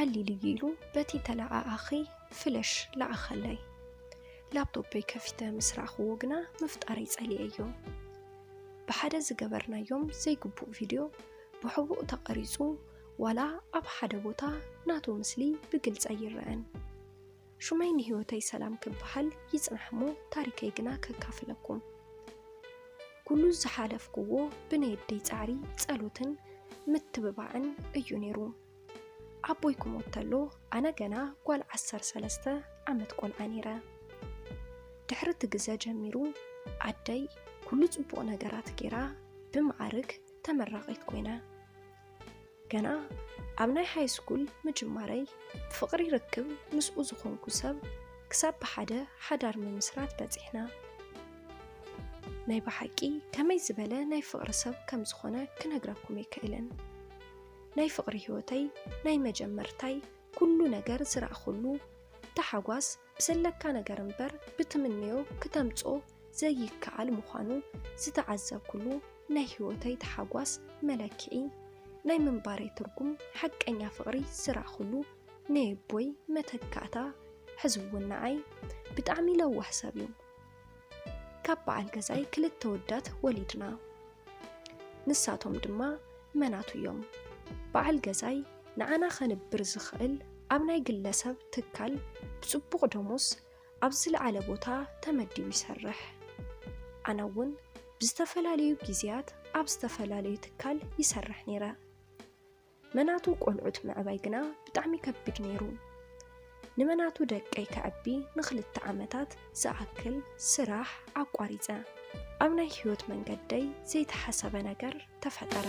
ቀሊል እዩ ኢሉ በቲ ተለኣኣኺ ፍለሽ ለኣኸለይ። ላፕቶፐይ ከፊተ ምስ ረኣኽዎ ግና ምፍጣረይ ጸሊኤዮ። ብሓደ ዝገበርናዮም ዘይግቡእ ቪድዮ ብሕቡእ ተቐሪጹ፣ ዋላ ኣብ ሓደ ቦታ ናቱ ምስሊ ብግልጺ ኣይረኣን። ሹመይ ንህይወተይ ሰላም ክበሃል ይጽናሕ እሞ ታሪከይ ግና ከካፍለኩም። ኩሉ ዝሓለፍክዎ ብናይ ኣደይ ጻዕሪ፣ ጸሎትን ምትብባዕን እዩ ነይሩ። ኣቦይ ክሞት ተሎ ኣነ ገና ጓል ዓሰርተ ሰለስተ ዓመት ቆልዓ ነይረ። ድሕሪ እቲ ግዘ ጀሚሩ ኣደይ ኩሉ ጽቡቕ ነገራት ገይራ ብመዓርግ ተመራቒት ኮይነ። ገና ኣብ ናይ ሃይ ስኩል ምጅማረይ ብፍቕሪ ርክብ ምስኡ ዝኾንኩ ሰብ ክሳብ ብሓደ ሓዳር ምምስራት በጺሕና። ናይ ብሓቂ ከመይ ዝበለ ናይ ፍቕሪ ሰብ ከም ዝኾነ ክነግረኩም ኣይክእልን። ናይ ፍቕሪ ህይወተይ ናይ መጀመርታይ ኩሉ ነገር ዝረኣኹሉ ታሓጓስ ብዘለካ ነገር እምበር ብትምነዮ ክተምጾ ዘይከኣል ምዃኑ ዝተዓዘብኩሉ ናይ ህይወተይ ታሓጓስ መለክዒ ናይ ምንባረይ ትርጉም ሓቀኛ ፍቕሪ ዝረኣኹሉ ናይ ኣቦይ መተካእታ ሕዚ እውን ንዓይ ብጣዕሚ ለዋህ ሰብ እዩ። ካብ በዓል ገዛይ ክልተ ወዳት ወሊድና። ንሳቶም ድማ መናቱ እዮም። በዓል ገዛይ ንዓና ከንብር ዝኽእል ኣብ ናይ ግለሰብ ትካል ብጽቡቕ ደሞዝ ኣብ ዝለዓለ ቦታ ተመዲቡ ይሰርሕ። ኣነ እውን ብዝተፈላለዩ ግዜያት ኣብ ዝተፈላለዩ ትካል ይሰርሕ ነይረ። መናቱ ቆልዑት ምዕባይ ግና ብጣዕሚ ከቢድ ነይሩ። ንመናቱ ደቀይ ከዕቢ ንኽልተ ዓመታት ዝኣክል ስራሕ ኣቋሪጸ። ኣብ ናይ ህይወት መንገደይ ዘይተሓሰበ ነገር ተፈጠረ።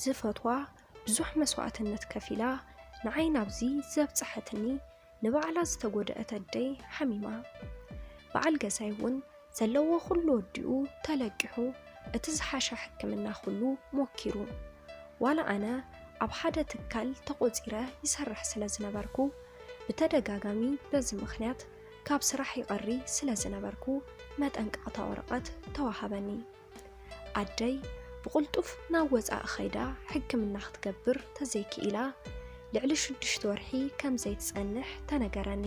ዝፈትዋ ብዙሕ መስዋእትነት ከፊላ ንዓይ ናብዚ ዘብጽሐትኒ ንባዕላ ዝተጎድኣት ኣደይ ሓሚማ። በዓል ገዛይ እውን ዘለዎ ኩሉ ወዲኡ ተለቂሑ እቲ ዝሓሸ ሕክምና ኩሉ ሞኪሩ። ዋላ ኣነ ኣብ ሓደ ትካል ተቖጺረ ይሰርሕ ስለ ዝነበርኩ ብተደጋጋሚ በዚ ምኽንያት ካብ ስራሕ ይቐሪ ስለ ዝነበርኩ መጠንቀቕታ ወረቐት ተዋሃበኒ። ኣደይ ብቕልጡፍ ናብ ወጻኢ ኸይዳ ሕክምና ክትገብር ተዘይክኢላ ልዕሊ ሽዱሽተ ወርሒ ከም ዘይትጸንሕ ተነገረኒ።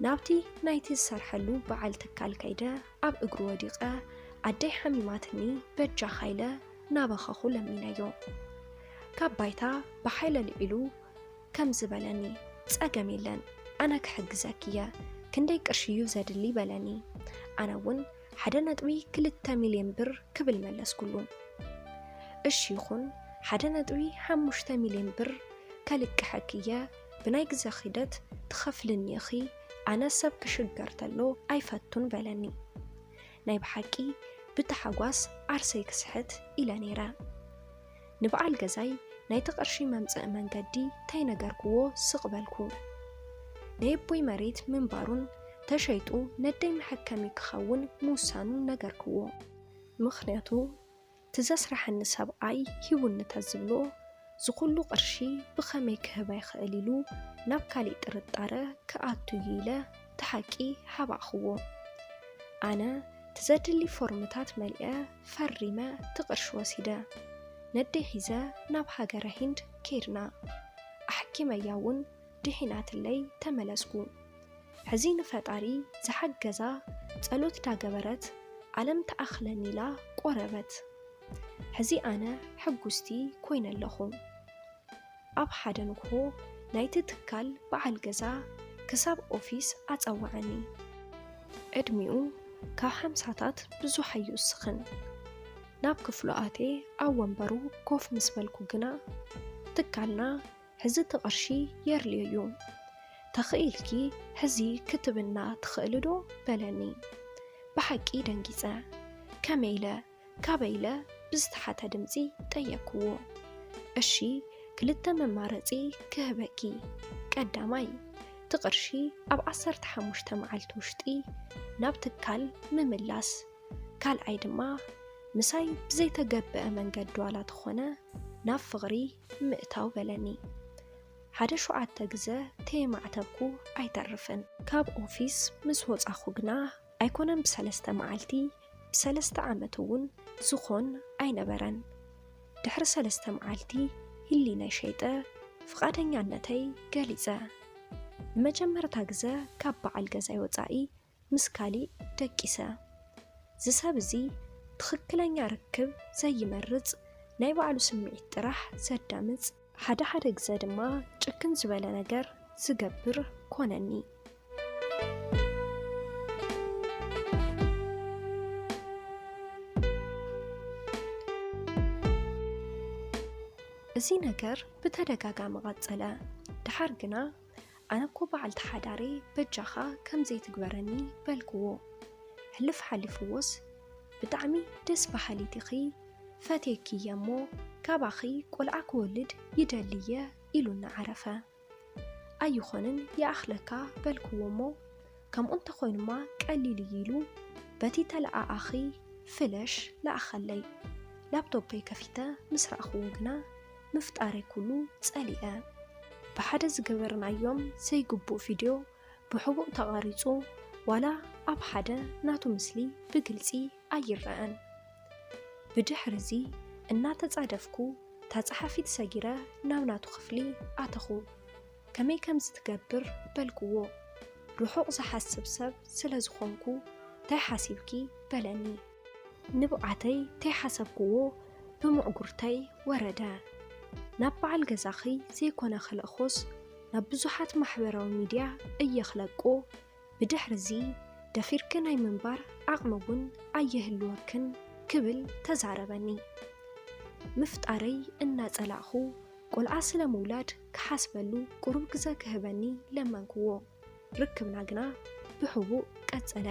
ናብቲ ናይቲ ዝሰርሐሉ በዓል ትካል ከይደ ኣብ እግሩ ወዲቐ ኣደይ ሓሚማትኒ በጃኻ ኢለ ናበኸኹ ለሚነዮ። ካብ ባይታ ብሓይሊ ኣልዒሉ ከም ዝበለኒ ጸገም የለን ኣነ ክሕግዘኪ እየ ክንደይ ቅርሺ እዩ ዘድሊ በለኒ። ኣነ እውን ሓደ ነጥቢ ክልተ ሚልዮን ብር ክብል መለስኩሉ። እሺ ይኹን ሓደ ነጥቢ ሓሙሽተ ሚልዮን ብር ከልቅሐኪ እየ ብናይ ግዘ ኺደት ትኸፍልኒ ኢኺ ኣነ ሰብ ክሽገር ተሎ ኣይፈቱን በለኒ። ናይ ብሓቂ ብታሓጓስ ዓርሰይ ክስሕት ኢለ ነይረ። ንበዓል ገዛይ ናይቲ ቅርሺ መምጽኢ መንገዲ ተይነገርክዎ ስቕ በልኩ። ናይ ኣቦይ መሬት ምንባሩን ተሸይጡ ነደይ መሐከሚ ክኸውን ምውሳኑን ነገርክዎ። ምኽንያቱ እቲ ዘስርሐኒ ሰብኣይ ሂቡኒ ተዝብሎ ዝኹሉ ቅርሺ ብኸመይ ክህባ ይኽእል ኢሉ ናብ ካሊእ ጥርጣረ ክኣቱ እዩ ኢለ እቲ ሓቂ ሓባእኽዎ። ኣነ እቲ ዘድሊ ፎርምታት መሊአ ፈሪመ እቲ ቅርሺ ወሲደ ነደይ ሒዘ ናብ ሃገረ ሂንድ ኬድና። ኣሕኪመያ እውን ድሒናትለይ ተመለስኩ። ሕዚ ንፈጣሪ ዝሓገዛ ጸሎት ዳገበረት ኣለም ትኣኽለኒ ኢላ ቆረበት። ሕዚ ኣነ ሕጉስቲ ኮይነ ኣለኹ። ኣብ ሓደ ንግሆ ናይቲ ትካል በዓል ገዛ ክሳብ ኦፊስ ኣጸወዐኒ። ዕድሚኡ ካብ ሓምሳታት ብዙሕ ኣይውስኽን። ናብ ክፍሉ ኣትየ ኣብ ወንበሩ ኮፍ ምስ በልኩ ግና ትካልና ሕዚ እቲ ቅርሺ የርልዮ እዩ። ተኽኢልኪ ሕዚ ክትብና ትኽእሊ ዶ በለኒ። ብሓቂ ደንጊጸ። ከመይ ኢለ ካበይ ኢለ ብዝተሓተ ድምጺ ጠየቅክዎ። እሺ ክልተ መማረጺ ክህበኪ። ቀዳማይ እቲ ቅርሺ ኣብ ዓሰርተ ሓሙሽተ መዓልቲ ውሽጢ ናብ ትካል ምምላስ። ካልኣይ ድማ ምሳይ ብዘይተገበአ መንገዲ ዋላ ተኾነ ናብ ፍቕሪ ምእታው በለኒ። ሓደ ሸውዓተ ግዘ ተየማዕተብኩ ኣይተርፍን። ካብ ኦፊስ ምስ ወጻኹ ግና ኣይኮነን ብሰለስተ መዓልቲ፣ ብሰለስተ ዓመት እውን ዝኾን ኣይነበረን። ድሕሪ ሰለስተ መዓልቲ ህሊናይ ሸይጠ ፍቓደኛነተይ ገሊጸ። ንመጀመርታ ግዘ ካብ በዓል ገዛይ ወጻኢ ምስ ካሊእ ደቂሰ። እዚ ሰብ እዚ ትኽክለኛ ርክብ ዘይመርጽ፣ ናይ ባዕሉ ስምዒት ጥራሕ ዘዳምጽ፣ ሓደ ሓደ ግዘ ድማ ጭክን ዝበለ ነገር ዝገብር ኮነኒ። እዚ ነገር ብተደጋጋሚ ቀጸለ። ደሓር ግና ኣነ እኮ በዓልቲ ሓዳሬ በጃኻ ከም ዘይትግበረኒ በልክዎ። ሕልፍ ሓሊፍዎስ ብጣዕሚ ደስ በሃሊት ኢኺ፣ ፈትየኪ እየ እሞ ካባኺ ቆልዓ ክወልድ ይደሊ እየ ኢሉኒ ዓረፈ። ኣይኾንን ይኣኽለካ በልክዎ እሞ ከምኡ እንተኾይኑማ ቀሊል እዩ ኢሉ በቲ ተለኣኣኺ ፍለሽ ለኣኸለይ። ላፕቶፐይ ከፊተ ምስ ረኣኽዎ ግና ምፍጣረይ ኩሉ ጸሊአ። ብሓደ ዝገበርናዮም ዘይግቡእ ቪድዮ ብሕቡእ ተቐሪጹ ዋላ ኣብ ሓደ ናቱ ምስሊ ብግልጺ ኣይረኣን። ብድሕሪ እዚ እናተጻደፍኩ እታ ጸሓፊት ሰጊረ ናብ ናቱ ክፍሊ ኣተኹ። ከመይ ከም ዝትገብር በልክዎ። ርሑቕ ዝሓስብ ሰብ ስለ ዝኾንኩ እንታይ ሓሲብኪ በለኒ። ንብዓተይ ተይሓሰብክዎ ብምዕጉርተይ ወረደ። ናብ በዓል ገዛኺ ዘይኮነ ክልእኾስ ናብ ብዙሓት ማሕበራዊ ሚድያ እየ ክለቆ፣ ብድሕሪ እዚ ደፊርኪ ናይ ምንባር ዓቕሚ እውን ኣየህልወክን ክብል ተዛረበኒ። ምፍጣረይ እናጸላእኹ ቆልዓ ስለ ምውላድ ክሓስበሉ ቁሩብ ግዘ ክህበኒ ለመንክዎ። ርክብና ግና ብሕቡእ ቀጸለ።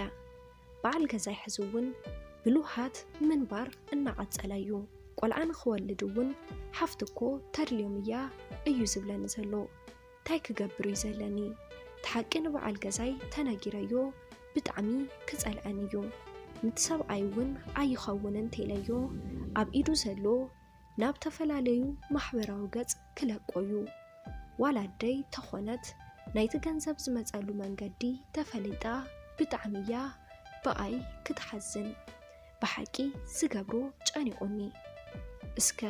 በዓል ገዛይ ሕዚ እውን ብልውሃት ምንባር እናቐጸለ እዩ። ቆልዓ ንኽወልድ እውን ሓፍቲ እኮ ተድልዮም እያ እዩ ዝብለኒ ዘሎ። እንታይ ክገብር እዩ ዘለኒ? እቲ ሓቂ ንበዓል ገዛይ ተነጊረዮ ብጣዕሚ ክጸልኣኒ እዩ። ምት ሰብኣይ እውን ኣይኸውንን ተኢለዮ ኣብ ኢዱ ዘሎ ናብ ተፈላለዩ ማሕበራዊ ገጽ ክለቆ እዩ። ዋላ ኣደይ ተኾነት ናይቲ ገንዘብ ዝመጸሉ መንገዲ ተፈሊጣ ብጣዕሚ እያ ብኣይ ክትሓዝን። ብሓቂ ዝገብሮ ጨኒቑኒ። እስከ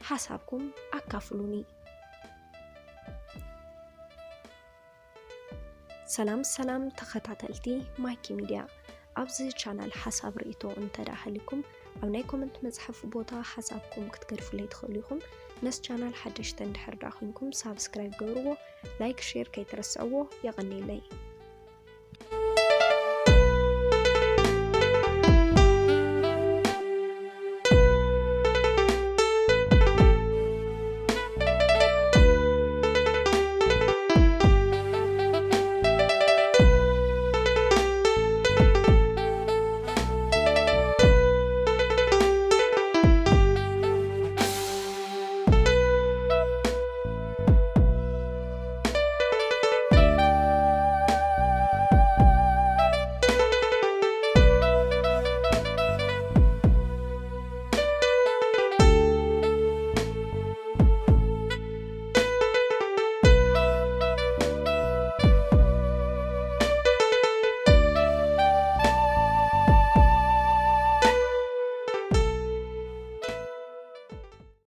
ሓሳብኩም ኣካፍሉኒ። ሰላም ሰላም ተኸታተልቲ ማይኪ ሚድያ፣ ኣብዚ ቻናል ሓሳብ ርእይቶ እንተ ደኣ ሃልዩኩም ኣብ ናይ ኮመንት መጽሓፍ ቦታ ሓሳብኩም ክትገድፉለይ ትኽእሉ ኢኹም። ነዚ ቻናል ሓደሽቲ እንድሕር ደኣ ኮይንኩም ሳብስክራይብ ገብርዎ፣ ላይክ ሼር ከይትረስዕዎ። የቐንየለይ።